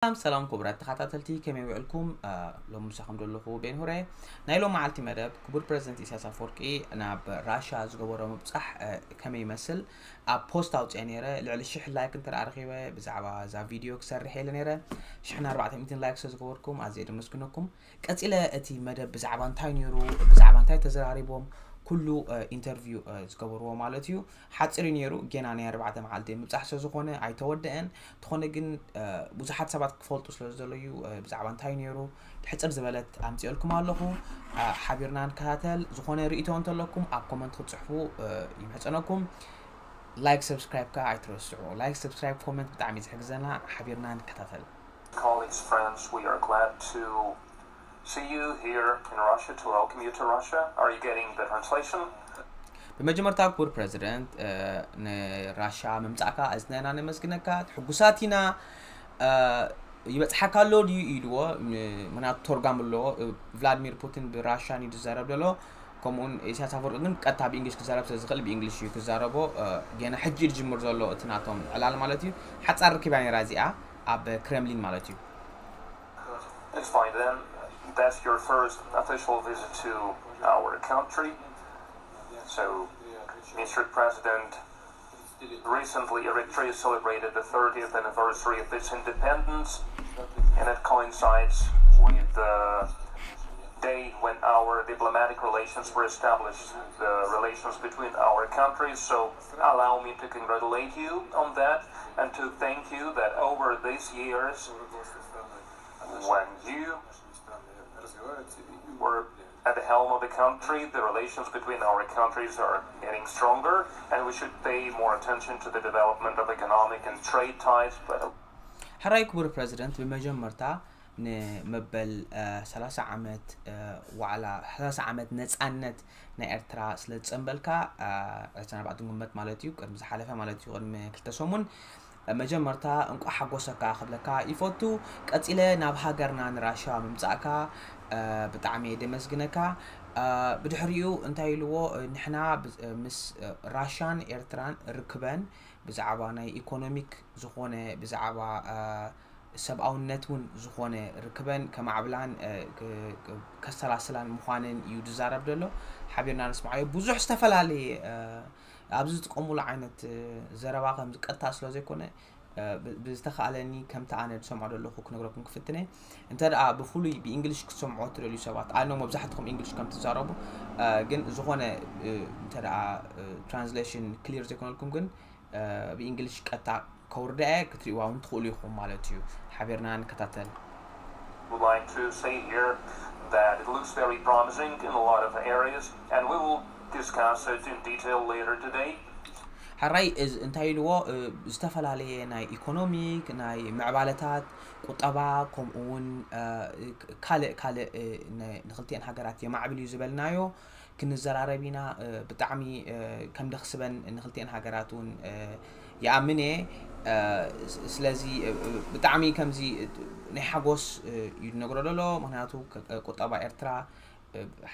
ሰላም ሰላም ክቡራት ተኸታተልቲ፣ ከመይ ውዕልኩም? ሎሚ ምሳኹም ዘለኹ ቤን ሁረ። ናይ ሎም መዓልቲ መደብ ክቡር ፕረዚደንት ኢሳያስ ኣፈወርቂ ናብ ራሻ ዝገበሮ ምብጻሕ ከመይ ይመስል? ኣብ ፖስት ኣውፅአ ነይረ። ልዕሊ ሽሕ ላይክ እንተ ረኺበ ብዛዕባ እዛ ቪድዮ ክሰርሕ ኢለ ነይረ። ሽሕን ኣርባዕተ ሚእትን ላይክ ስለ ዝገበርኩም ኣዝየ ደመስግነኩም። ቀጺለ እቲ መደብ ብዛዕባ እንታይ ነይሩ፣ ብዛዕባ እንታይ ተዘራሪቦም፣ ኩሉ ኢንተርቪው ዝገበርዎ ማለት እዩ። ሓፂር እዩ ነይሩ። ጌና ናይ ኣርባዕተ መዓልቲ ምብፃሕ ስለ ዝኾነ ኣይተወደአን። እንተኾነ ግን ብዙሓት ሰባት ክፈልጡ ስለ ዝደለዩ ብዛዕባ እንታይ ነይሩ ሕፅር ዝበለት ኣምፅኦልኩም ኣለኹ። ሓቢርና ንከታተል። ዝኾነ ርእቶ እንተለኩም ኣብ ኮመንት ክትፅሕፉ ይምሕፀነኩም። ላይክ ሰብስክራይብ ከዓ ኣይትረስዑ። ላይክ ሰብስክራይብ ኮመንት ብጣዕሚ ዝሕግዘና። ሓቢርና ንከታተል። Colleagues, friends, we are glad to see you here in Russia to welcome you to Russia. Are you getting the translation? ብመጀመርታ ክቡር ፕረዚደንት ንራሻ ምምፃእካ ኣዝነና ነመስግነካ። ትሕጉሳት ኢና። ይበፅሓካ ኣሎ ድዩ ኢልዎ። ምክንያቱ ተርጓም ኣለዎ። ቭላድሚር ፑቲን ብራሻን እዩ ዝዛረብ ዘሎ። ከምኡውን ኢሳያስ ኣፈወርቂ ግን ቀጥታ ብእንግሊሽ ክዛረብ ስለ ዝኽእል ብእንግሊሽ እዩ ክዛረቦ። ገና ሕጂ እዩ ዝጅምር ዘሎ እቲ ናቶም ዕላል ማለት እዩ። ሓፃር ርክብ እያ ነይራ እዚኣ ኣብ ክረምሊን ማለት እዩ። It's fine then. That's your first official visit to our country. So, Mister President, recently Eritrea celebrated the thirtieth anniversary of its independence, and it coincides with the day when our diplomatic relations were established, the relations between our countries. So, allow me to congratulate you on that and to thank you that over these years, when you were at the helm of the country, the relations between our countries are getting stronger, and we should pay more attention to the development of economic and trade ties. But ሕራይ ክቡር ፕረዚደንት፣ ብመጀመርታ ንመበል ሰላሳ ዓመት ዋዕላ ሰላሳ ዓመት ነፃነት ናይ ኤርትራ ስለ ዝፀንበልካ፣ ዕስራን ኣርባዕተን ግንቦት ማለት እዩ፣ ቅድሚ ዝሓለፈ ማለት እዩ፣ ቅድሚ ክልተ ሰሙን። መጀመርታ እንቋዕ ሓጎሰካ ክብለካ ይፈቱ። ቀፂለ ናብ ሃገርና ንራሻ ምምፃእካ ብጣዕሚ እየ ደመስግነካ። ብድሕሪኡ እንታይ ኢልዎ፣ ንሕና ምስ ራሻን ኤርትራን ርክበን ብዛዕባ ናይ ኢኮኖሚክ ዝኾነ ብዛዕባ ሰብኣውነት እውን ዝኾነ ርክበን ከማዕብላን ከሰላስላን ምዃነን እዩ ዝዛረብ ዘሎ። ሓቢርና ንስምዓዮ። ብዙሕ ዝተፈላለየ ኣብዚ ዝጥቀሙሉ ዓይነት ዘረባ ከም ዝቀጥታ ስለ ዘይኮነ ብዝተኻእለኒ ከምቲ ኣነ ዝሰምዖ ዘለኹ ክነግረኩም ክፍትነ። እንተ ደኣ ብፍሉይ ብእንግሊሽ ክትሰምዖ ትደልዩ ሰባት፣ ኣነ መብዛሕትኹም እንግሊሽ ከም ትዛረቡ፣ ግን ዝኾነ እንተ ደኣ ትራንስሌሽን ክሊር ዘይኮነልኩም ግን ብእንግሊሽ ቀጥታ ከውርዳ እየ፣ ክትሪእዋ እውን ትኽእሉ ኢኹም ማለት እዩ። ሓቢርና ንከታተል። Would like to say here that it looks very promising in a lot of areas, and we will discuss it in detail later today. ሕራይ እንታይ ኢልዎ፣ ዝተፈላለየ ናይ ኢኮኖሚክ ናይ ምዕባለታት ቁጠባ፣ ከምኡ እውን ካልእ ካልእ ንክልቲአን ሃገራት የማዕብል እዩ ዝበልናዮ ክንዘራረብ ኢና። ብጣዕሚ ከም ደኽስበን ንክልቲአን ሃገራት እውን ይኣምን እየ። ስለዚ ብጣዕሚ ከምዚ ናይ ሓጎስ እዩ ዝነግሮ ዘሎ። ምክንያቱ ቁጠባ ኤርትራ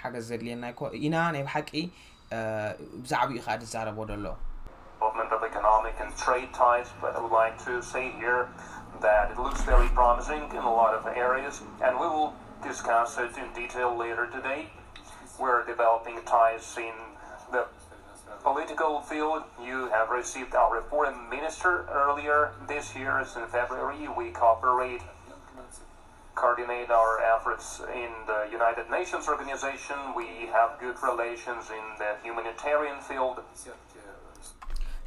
ሓገዝ ዘድልየና ኢና ናይ ብሓቂ። ብዛዕባኡ ከዓ ዝዛረቦ ዘሎ። Development of economic and trade ties, but I would like to say here that it looks very promising in a lot of areas, and we will discuss it in detail later today. We're developing ties in the political field. You have received our foreign minister earlier this year, in February. We cooperate, coordinate our efforts in the United Nations Organization. We have good relations in the humanitarian field.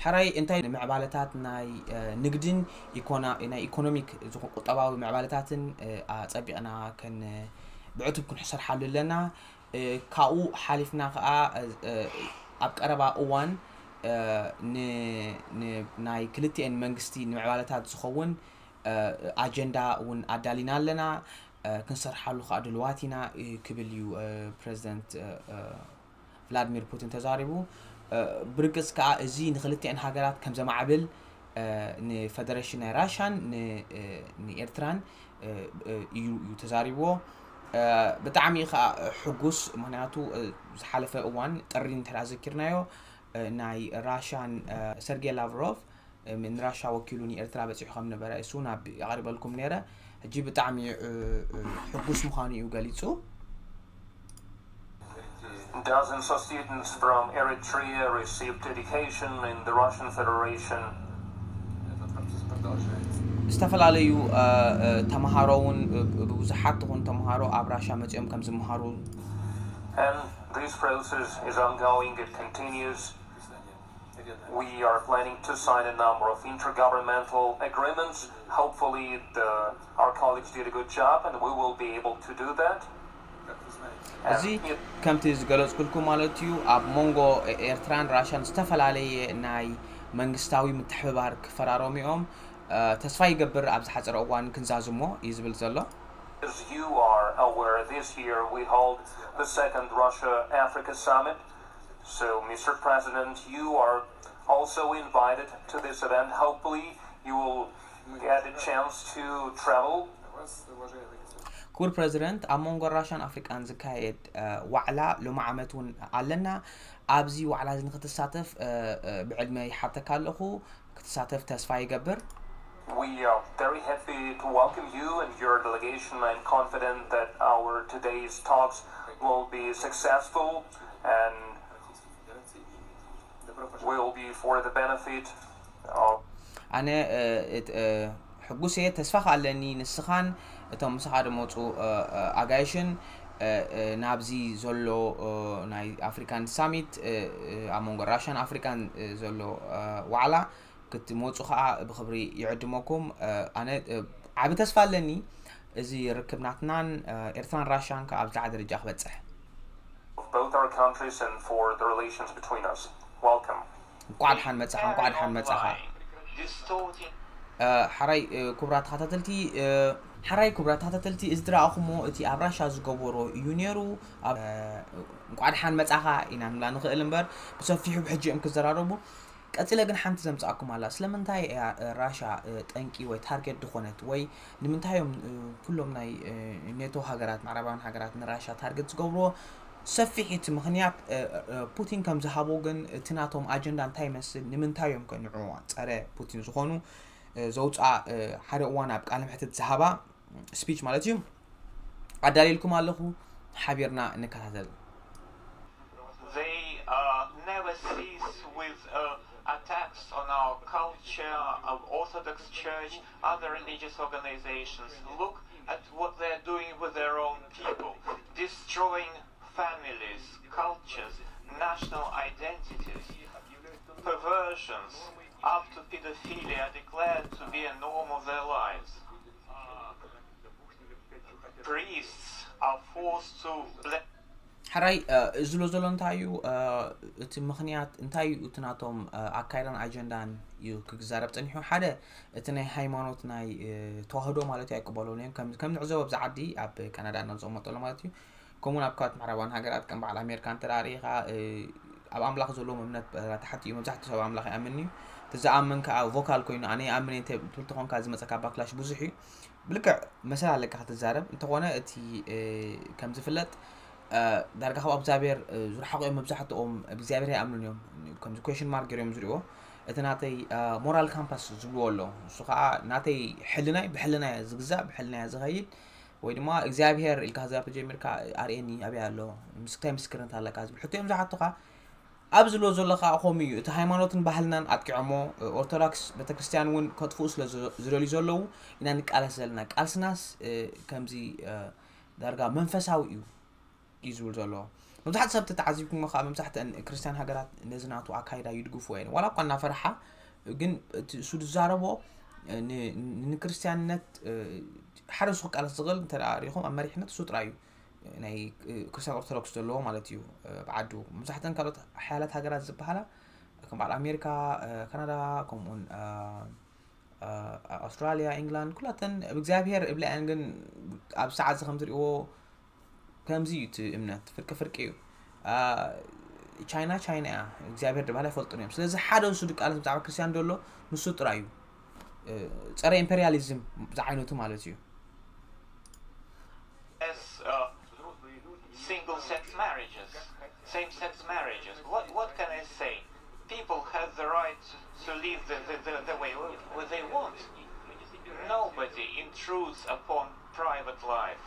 ሕራይ እንታይ ንምዕባለታት ናይ ንግድን ናይ ኢኮኖሚክ ዝኾን ቁጠባዊ ምዕባለታትን ኣፀቢቕና ከን ብዕቱብ ክንሰርሓሉ ኣለና። ካብኡ ሓሊፍና ከዓ ኣብ ቀረባ እዋን ናይ ክልቲኤን መንግስቲ ንምዕባለታት ዝኸውን ኣጀንዳ እውን ኣዳሊና ኣለና። ክንሰርሓሉ ከዓ ድልዋት ኢና ክብል እዩ ፕረዚደንት ቭላድሚር ፑቲን ተዛሪቡ። ብርግፅ ከዓ እዚ ንክልቲኤን ሃገራት ከም ዘማዕብል ንፈደረሽን ናይ ራሻን ንኤርትራን እዩ እዩ ተዛሪብዎ። ብጣዕሚ ከዓ ሕጉስ፣ ምክንያቱ ዝሓለፈ እዋን ጥሪ እንተ ዘኪርናዮ ናይ ራሻን ሰርጌ ላቭሮቭ ንራሻ ወኪሉ ንኤርትራ በፂሑ ከም ነበረ እሱ ናብ ኣቕሪበልኩም ነይረ። ሕጂ ብጣዕሚ እ፣ እ፣ ሕጉስ ምዃኑ እዩ ገሊጹ። Dozens of students from Eritrea received education in the Russian Federation. ዝተፈላለዩ እ፣ እ፣ ተምሃሮ እውን እ፣ ብብዙሓት ትኹን ተምሃሮ ኣብ ራሻ መጺኦም ከም ዝምሃሩ And this process is ongoing, it continues. We are planning to sign a number of intergovernmental agreements. Hopefully, the, our colleagues did a good job, and we will be able to do that. እዚ ከምቲ ዝገለጽኩልኩም ማለት እዩ ኣብ መንጎ ኤርትራን ራሻን ዝተፈላለየ ናይ መንግስታዊ ምትሕብባር ክፈራረሙ እዮም። እ፣ ተስፋ ይገብር ኣብ ዝሓፀረ እዋን ክንዛዝሞ እዩ ዝብል ዘሎ። As you are aware, this year we hold the second Russia Africa Summit. So, Mister President, you are also invited to this event. Hopefully, you will get a chance to travel. ክቡር ፕረዚደንት፣ ኣብ መንጎ ራሻን ኣፍሪቃን ዝካየድ እ፣ ዋዕላ ሎሚ ዓመት እውን ኣለና። ኣብዚ ዋዕላ እዚ ንክትሳተፍ እ፣ እ፣ ብዕድመ ይሓተካ ኣለኹ። ክትሳተፍ ተስፋ ይገብር። We are very happy to welcome you and your delegation. I'm confident that our today's talks will be successful and will be for the benefit of ኣነ እ፣ እት- እ፣ ሕጉስ እየ፣ ተስፋ ከኣለኒ ንስኻን እቶም ምሳኻ ዝመፁ እ፣ እ፣ ኣጋይሽን እ፣ እ፣ ናብዚ ዘሎ እ፣ ናይ ኣፍሪካን ሳሚት እ፣ እ፣ ኣብ መንጎ ራሻን ኣፍሪካን እ፣ ዘሎ እ፣ ዋዕላ ክትመፁ ከዓ ብክብሪ ይዕድመኩም። እ፣ ኣነ እ፣ ዓቢ ተስፋ ኣለኒ እዚ ርክብ ናትናን እ፣ ኤርትራን ራሻን ከዓ ኣብ ዝለዓለ ደረጃ ክበፅሕ። both our countries and for the relations between us. Welcome. እንኳዕ ደሓን መጻኻ፣ እንኳዕ ደሓን መጻኻ። Distorting እ፣ ሓራይ እ፣ ክቡራት ተኸታተልቲ እ፣ ሓራይ ክቡራት ተኸታተልቲ፣ እዚ ዝረኣኹሞ እቲ ኣብ ራሻ ዝገበሮ እዩ ነይሩ። ኣብ እ፣ እንኳዕ ደሓን መጻኻ ኢና ንብላ ንኽእል እምበር፣ ብሰፊሑ ብሕጂ እዮም ክዘራረቡ። ቀጺለ ግን ሓንቲ ዘምጻኣኩም ኣላ። ስለምንታይ እያ እ፣ ራሻ እ፣ ጠንቂ ወይ ታርጌት ዝኾነት? ወይ ንምንታይ እዮም እ፣ ኩሎም ናይ እ፣ ኔቶ ሃገራት፣ ምዕራባውያን ሃገራት ንራሻ ታርጌት ዝገብርዎ? ሰፊሕ እቲ ምኽንያት እ፣ እ፣ ፑቲን ከም ዝሃቦ ግን እቲ ናቶም ኣጀንዳ እንታይ ይመስል? ንምንታይ እዮም ከ ንዑ ጸረ ፑቲን ዝኾኑ? እ፣ ዘውፅኣ እ፣ ሓደ እዋን ኣብ ቃለ መሕትት ዝሃባ ስፒች ማለት እዩ ኣዳልየልኩም ኣለኹ። ሓቢርና ንከታተል። They uh, never cease with uh, attacks on our culture, of Orthodox Church, other religious organizations. Look at what they're doing with their own people, destroying families, cultures, national identities. Perversions up to pedophilia are declared to be a norm of their lives. Priests are forced to bless ሕራይ እ፣ ዝብሎ ዘሎ እንታይ እዩ እ፣ እቲ ምኽንያት እንታይ እዩ? እቲ ናቶም እ፣ ኣካይዳን ኣጀንዳን እዩ ክዛረብ ጸኒሑ። ሓደ እቲ ናይ ሃይማኖት ናይ እ፣ ተዋህዶ ማለት እዩ ኣይቅበሎን እዮም። ከም ከም ንዕዘቦ ኣብዚ ዓዲ ኣብ ካናዳ እና ዝቕመጠሉ ማለት እዩ። ከምኡውን ኣብ ከባቢ ምዕራባውያን ሃገራት ከም በዓል ኣሜሪካ እንተ ደኣ ርኢኻ እ፣ ኣብ ኣምላኽ ዘለዎም እምነት እ፣ ታሕቲ እዩ። መብዛሕትኡ ሰብ ኣምላኽ ይኣምን እዩ። እቲ ዝኣምን ከዓ ቮካል ኮይኑ ኣነ ይኣምን እየ እንተ ትብል ተኾንካ ዝመፀካ ባክላሽ ብዙሕ እዩ። ብልክዕ መሰል ኣለካ ክትዛረብ። እንተኾነ እቲ እ፣ ከም ዝፍለጥ እ፣ ዳርጋ ካብ እግዚኣብሔር እ፣ ዝረሓቑ እዮም መብዛሕትኦም። እግዚኣብሔር ኣይኣምኑን እዮም። ከምዚ ኩዌሽን ማርክ ገይሮም ዝሪእዎ። እቲ ናተይ እ፣ ሞራል ካምፓስ ዝብልዎ ኣሎ። እሱ ከዓ ናተይ ሕልናይ ብሕልናይ ዝግዛእ ብሕልናይ ዝኸይድ ወይ ድማ እግዚኣብሔር ኢልካ ክትዛረብ ተጀሚርካ ኣርእየኒ ኣበይ ኣሎ ምስ እንታይ ምስክርነት ኣለካ ዝብል ሕቶ እዮም ዝሓቱኻ። ኣብ ዝብሎ ዘሎ ከዓ ከምኡ እዩ። እቲ ሃይማኖትን ባህልናን ኣጥቂዖሞ ኦርቶዶክስ ቤተክርስትያን እውን ከጥፍኡ ስለ ዝ- ዝደልዩ ዘለዉ ኢና ንቃለስ ዘለና። ቃልስናስ እ፣ ከምዚ እ፣ ዳርጋ መንፈሳዊ እዩ እዩ ዝብል ዘሎ። መብዛሕትኡ ሰብ ተተዓዚብኩሞ ከዓ መብዛሕትአን ክርስትያን ሃገራት ነዚ ናቱ ኣካይዳ ይድግፍዎ እየን ዋላ እኳ እናፈርሓ። ግን እቲ እሱ ዝዛረቦ እ፣ ን- ን- ንክርስትያንነት እ፣ ሓደ እሱ ክቃለስ ዝኽእል እንተ ደኣ ሪኢኹም ኣብ መሪሕነት እሱ ጥራይ እዩ። ናይ እ፣ ክርስትያን ኦርቶዶክስ ዘለዎ ማለት እዩ እ፣ ብዓዱ። መብዛሕትአን ካልኦት ሓያላት ሃገራት ዝበሃላ ከም በዓል ኣሜሪካ እ፣ ካናዳ ከምኡውን እ፣ እ፣ ኣውስትራልያ፣ ኢንግላንድ ኩላተን ብ እግዚኣብሔር እብላ እየን። ግን ኣብ ሰዓት እዚ ከም ትሪእዎ ከምዚ እዩ እቲ እምነት ፍርቂ ፍርቂ እዩ። እ፣ ቻይና ቻይና እያ እግዚኣብሔር ዝበሃል ኣይፈልጡን እዮም። ስለዚ ሓደ ንሱ ድቃለስ ብዛዕባ ክርስትያን ዘሎ ንሱ ጥራይ እዩ። እ፣ ጸረ ኢምፔሪያሊዝም ዝዓይነቱ ማለት እዩ። as uh, single sex marriages, same sex marriages. What, what can I say? People have the right to live the, the, the, the way they want. Nobody intrudes upon private life.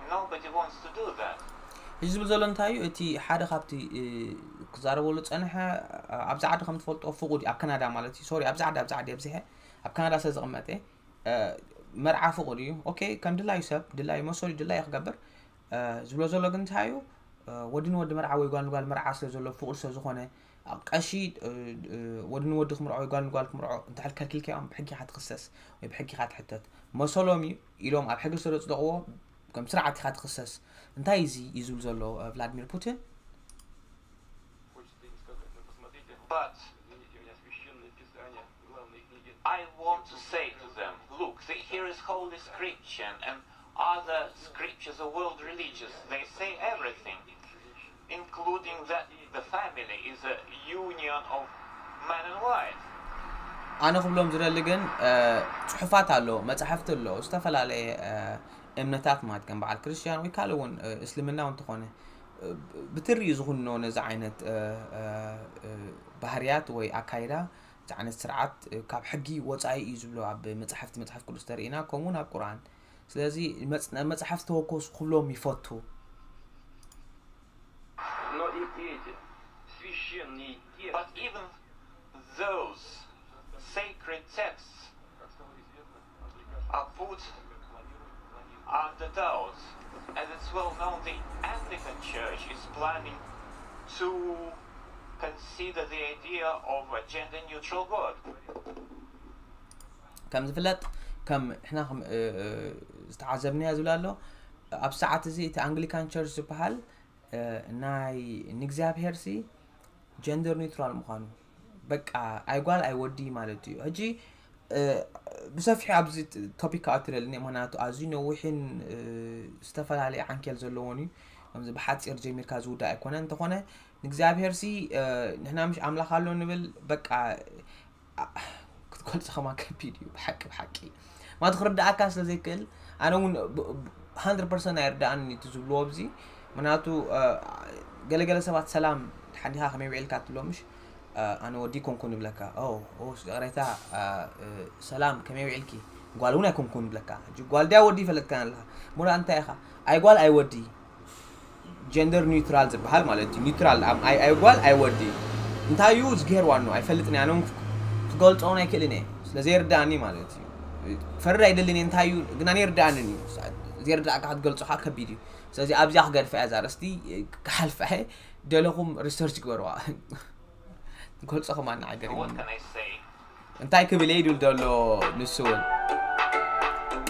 Nobody wants to do that. እዚ ዝብል ዘሎ እንታይ እዩ? እቲ ሓደ ካብቲ ክዛረበሉ ፀንሐ ኣብዚ ዓዲ ከም ትፈልጦ ፍቑድ እዩ፣ ኣብ ካናዳ ማለት እዩ። ሶሪ፣ ኣብዚ ዓዲ ኣብዚ ዓዲ ኣብዚሐ ኣብ ካናዳ ስለ ዝቕመጠ መርዓ ፍቑድ እዩ። ኦኬ፣ ከም ድላዩ ሰብ ድላዩ መሰሉ ድላዩ ክገብር ዝብሎ ዘሎ ግን እንታይ እዩ? ወዲ ንወዲ መርዓ ወይ ጓል ንጓል መርዓ ስለ ዘሎ ፍቑድ ስለ ዝኾነ ቀሺ ወዲ ንወዲ ክምርዖ ወይ ጓል ንጓል ክምርዖ እንድሕር ከልኪልካዮም ብሕጊ ኢኻ ትኽሰስ ወይ ብሕጊ ኢኻ ትሕተት። መሰሎም እዩ ኢሎም ኣብ ሕጊ ስለ ዘጽደቕዎ ከም ስርዓት ኢኻ ትኽሰስ። እንታይ እዚ እዩ ዝብል ዘሎ ቭላድሚር ፑቲን? But I want to say to them, look, the, here is Holy Scripture and other scriptures of world religions. They say everything, including that the family is a union of man and wife. ኣነ ክብሎም ዝደሊ ግን ፅሑፋት ኣሎ፣ መፅሓፍቲ ኣሎ፣ ዝተፈላለየ እምነታት ማለት ከም በዓል ክርስቲያን ወይ ካልእ እውን እስልምና እውን እንተኾነ ብትሪኡ ዝኹንኖ ነዚ ዓይነት ባህርያት ወይ ኣካይዳ፣ እዚ ዓይነት ስርዓት ካብ ሕጊ ወፃኢ እዩ ዝብሎ ኣብ መፅሓፍቲ መፅሓፍ ቅዱስ ተርእና፣ ከምኡ እውን ኣብ ቁርኣን። ስለዚ መፅሓፍቲ ተወከሱ ክብሎም ይፈቱ። But even those sacred texts are put under doubt, as it's well known the Anglican Church is planning to consider the idea of a gender neutral God. ከም ዝፍለጥ ከም ሕና ዝተዓዘብናዮ ዝብል ኣሎ። ኣብ ሰዓት እዚ እቲ ኣንግሊካን ቸርች ዝበሃል ናይ ንእግዚኣብሔር ሲ ጀንደር ኒውትራል ምዃኑ፣ በቃ ኣይጓል ኣይወዲ ማለት እዩ። ሕጂ ብሰፊሑ ኣብዚ ቶፒክ ክኣቱ ደልኒ፣ ምክንያቱ ኣዝዩ ነዊሕን ዝተፈላለየ ዓንኬል ዘለዎን እዩ። ከምዚ ብሓፂር ጀሚርካ ዝውዳእ ኣይኮነ። እንተኾነ ንእግዚኣብሔር ሲ ንሕና ምሽ ኣምላኽ ኣሎ ንብል፣ በቃ ክትገልፆ ከማ ከቢድ እዩ ብሓቂ ብሓቂ። ማለት ክርዳኣካ ስለ ዘይክእል ኣነ እውን hundred percent ኣይርዳኣን እቲ ዝብልዎ ኣብዚ። ምክንያቱ ገለገለ ሰባት ሰላም ሓንዲኻ ከመይ ውዒልካ ትብሎ ምሽ ኣነ ወዲ ኮንኩን ይብለካ። ኦ ስጋሬታ ሰላም ከመይ ውዒልኪ? ጓል እውን ኣይኮንኩን ይብለካ። ጓል ድያ ወዲ ይፈለጥካ ኣለካ። ሙራ እንታይ ኢኻ? ኣይ ጓል ኣይ ወዲ ጀንደር ኒውትራል ዝበሃል ማለት እዩ። ኒውትራል ኣይ ጓል ኣይ ወዲ እንታይ እዩ ዝገር ዋኑ ኣይፈልጥን። ኣነ ክገልፆ እውን ኣይክእልን እየ ስለ ዘይርዳእኒ ማለት እዩ። ፈርድ ኣይደልን እንታይ እዩ ግን ኣነ ይርዳእንን እዩ። ዘይርዳእካ ክትገልፆ ከዓ ከቢድ እዩ። ስለዚ ኣብዚኣ ክገድፋ እያ እዛ ኣርእስቲ። ክሓልፋ እየ። ደለኹም ሪሰርች ግበርዋ። ትገልፆ ከማን ንዓገር እንታይ ክብል እየ ኢሉ ዘሎ ንሱ እውን።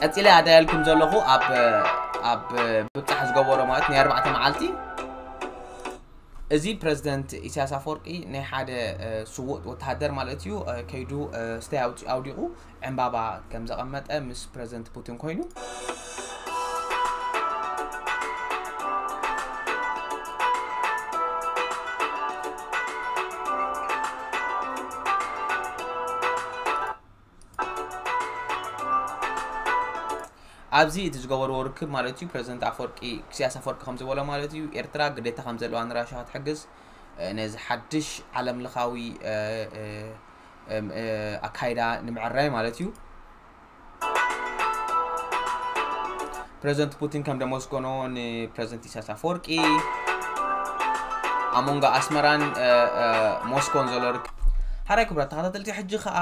ቀፂለ ኣዳያልኩም ዘለኹ ኣብ ኣብ ምብፃሕ ዝገበሮ ማለት ናይ ኣርባዕተ መዓልቲ እዚ ፕረዚደንት ኢሳያስ ኣፈወርቂ ናይ ሓደ ስዉእ ወተሃደር ማለት እዩ ከይዱ ስታይ ኣውዲቑ ዕምባባ ከም ዘቐመጠ ምስ ፕረዚደንት ፑቲን ኮይኑ ኣብዚ እቲ ዝገበርዎ ርክብ ማለት እዩ ፕረዚደንት ኣፈወርቂ ኢሳያስ ኣፈወርቂ ከም ዝበሎ ማለት እዩ ኤርትራ ግዴታ ከም ዘለዋ ንራሻ ክትሕግዝ ነዚ ሓድሽ ዓለም ለኻዊ ኣካይዳ ንምዕራይ ማለት እዩ። ፕረዚደንት ፑቲን ከም ደመስገኖ ንፕረዚደንት ኢሳያስ ኣፈወርቂ ኣብ መንጎ ኣስመራን ሞስኮን ዘሎ ርክብ። ሓራይ ክቡራት ተኸታተልቲ ሕጂ ከዓ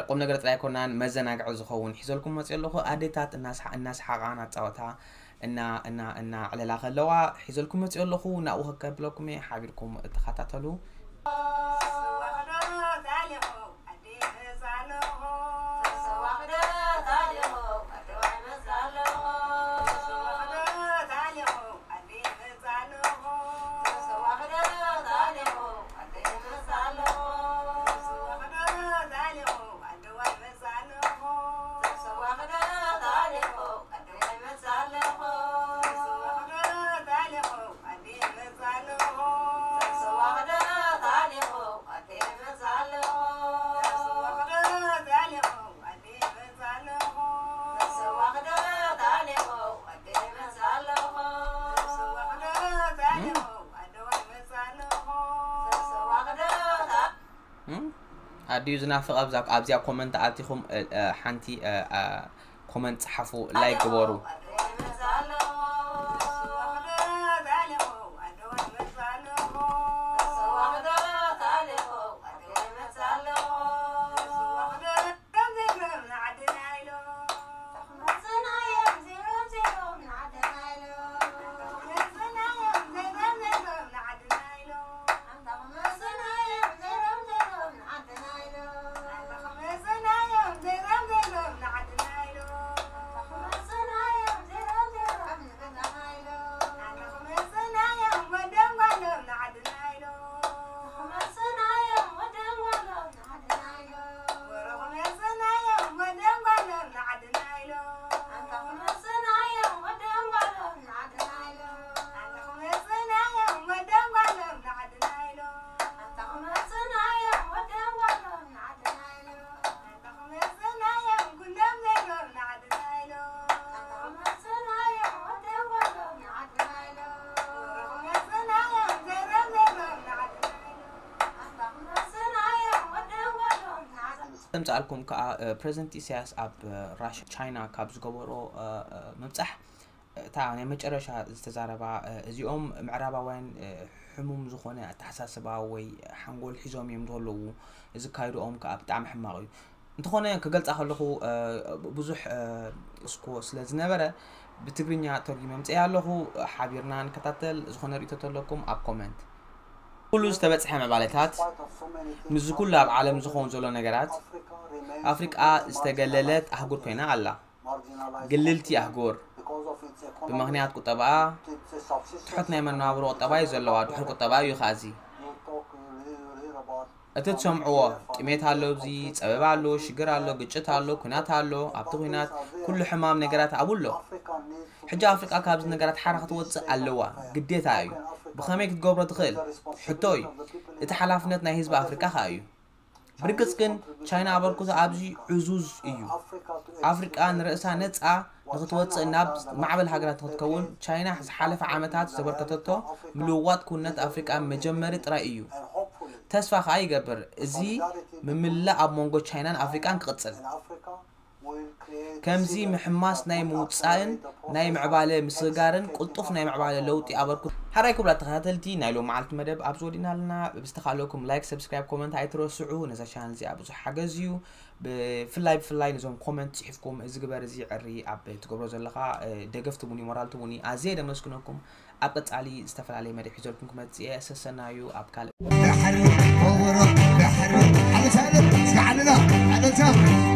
ቁም ነገር ጥራይ ኣይኮናን መዘናግዒ ዝኸውን ሒዘልኩም መፅእ ኣለኹ። ኣዴታት እናስሓ እናስሓቓ እናፃወታ እና እና እና ዕለላ ከለዋ ሒዘልኩም መፅእ ኣለኹ። ናብኡ ከከብለኩም እየ ሓቢርኩም እተኸታተሉ። ኣድዩ ዝናፍቕ ኣብዛ ኣብዚኣ ኮመንት ኣቲኹም ሓንቲ ኮመንት ጸሓፉ፣ ላይክ ግበሩ። ተምጻልኩም ከዓ ፕሬዚደንት ኢሳያስ ኣብ ራሽያ ቻይና ካብ ዝገበሮ ምብጻሕ እታ ናይ መጨረሻ ዝተዛረባ፣ እዚኦም ምዕራባውያን ሕሙም ዝኾነ ኣተሓሳስባ ወይ ሓንጎል ሒዞም እዮም ዘለዉ፣ ዝካይድኦም ከዓ ብጣዕሚ ሕማቕ እዩ። እንተኾነ ክገልጻ ከለኹ ብዙሕ እስኮ ስለ ዝነበረ ብትግርኛ ተርጉመ ምጽእ ኣለኹ። ሓቢርና ንከታተል። ዝኾነ ርእቶ ተለኩም ኣብ ኮመንት። ኩሉ ዝተበጽሐ ምዕባለታት፣ ምስዚ ኩሉ ኣብ ዓለም ዝኸውን ዘሎ ነገራት፣ ኣፍሪቃ ዝተገለለት ኣህጉር ኮይና ኣላ። ግልልቲ ኣህጉር፣ ብምኽንያት ቁጠባኣ፣ ትሑት ናይ መነባብሮ ቁጠባ እዩ ዘለዋ። ድሑር ቁጠባ እዩ ኸኣዚ። እቲ ትሰምዕዎ ጥሜት ኣሎ፣ ኣብዚ ጸበባ ኣሎ፣ ሽግር ኣሎ፣ ግጭት ኣሎ፣ ኩናት ኣሎ። ኣብቲ ኩናት ኩሉ ሕማም ነገራት ኣብኡ ኣሎ። ሕጂ ኣፍሪቃ ካብዚ ነገራት ሓራ ክትወጽእ ኣለዋ፣ ግዴታ እዩ። ብኸመይ ክትገብሮ ትኽእል? ሕቶ እዩ። እቲ ሓላፍነት ናይ ህዝቢ ኣፍሪቃ ከኣ እዩ። ብርግጽ ግን ቻይና ኣበርክቶ ኣብዚ ዕዙዝ እዩ። ኣፍሪቃ ንርእሳ ነጻ ንክትወጽእ ናብ ማዕበል ሃገራት ንክትከውን ቻይና ዝሓለፈ ዓመታት ዘበርከተቶ ምልውዋጥ ክውንነት ኣፍሪቃ መጀመሪ ጥራይ እዩ። ተስፋ ከኣ ይገብር እዚ ምምልላእ ኣብ መንጎ ቻይናን ኣፍሪቃን ክቕጽል። ከምዚ ምሕማስ ናይ ምውጻእን ናይ ምዕባለ ምስግጋርን ቅልጡፍ ናይ ምዕባለ ለውጢ ኣበርክቶ። ሓራይ ክቡራት ተኸታተልቲ ናይ ሎም መዓልቲ መደብ ኣብዚ ወዲና ኣለና። ብዝተኻለኩም ላይክ፣ ሰብስክራይብ፣ ኮመንት ኣይትረስዑ። ነዛ ቻነል እዚኣ ብዙሕ ሓገዝ እዩ። ብፍላይ ብፍላይ ነዞም ኮመንት ጽሒፍኩም እዚ ግበር እዚ ዕሪ ኣብ ትገብሮ ዘለኻ ደገፍ ትቡኒ ሞራል ትቡኒ ኣዝየ ደመስግነኩም። ኣብ ቀጻሊ ዝተፈላለየ መደብ ሒዘልኩም ክመጽእ እየ። ሰሰናዩ ኣብ ካልእ ድሕሪ ከበሮ ድሕሪ ዓለታ ዓለታ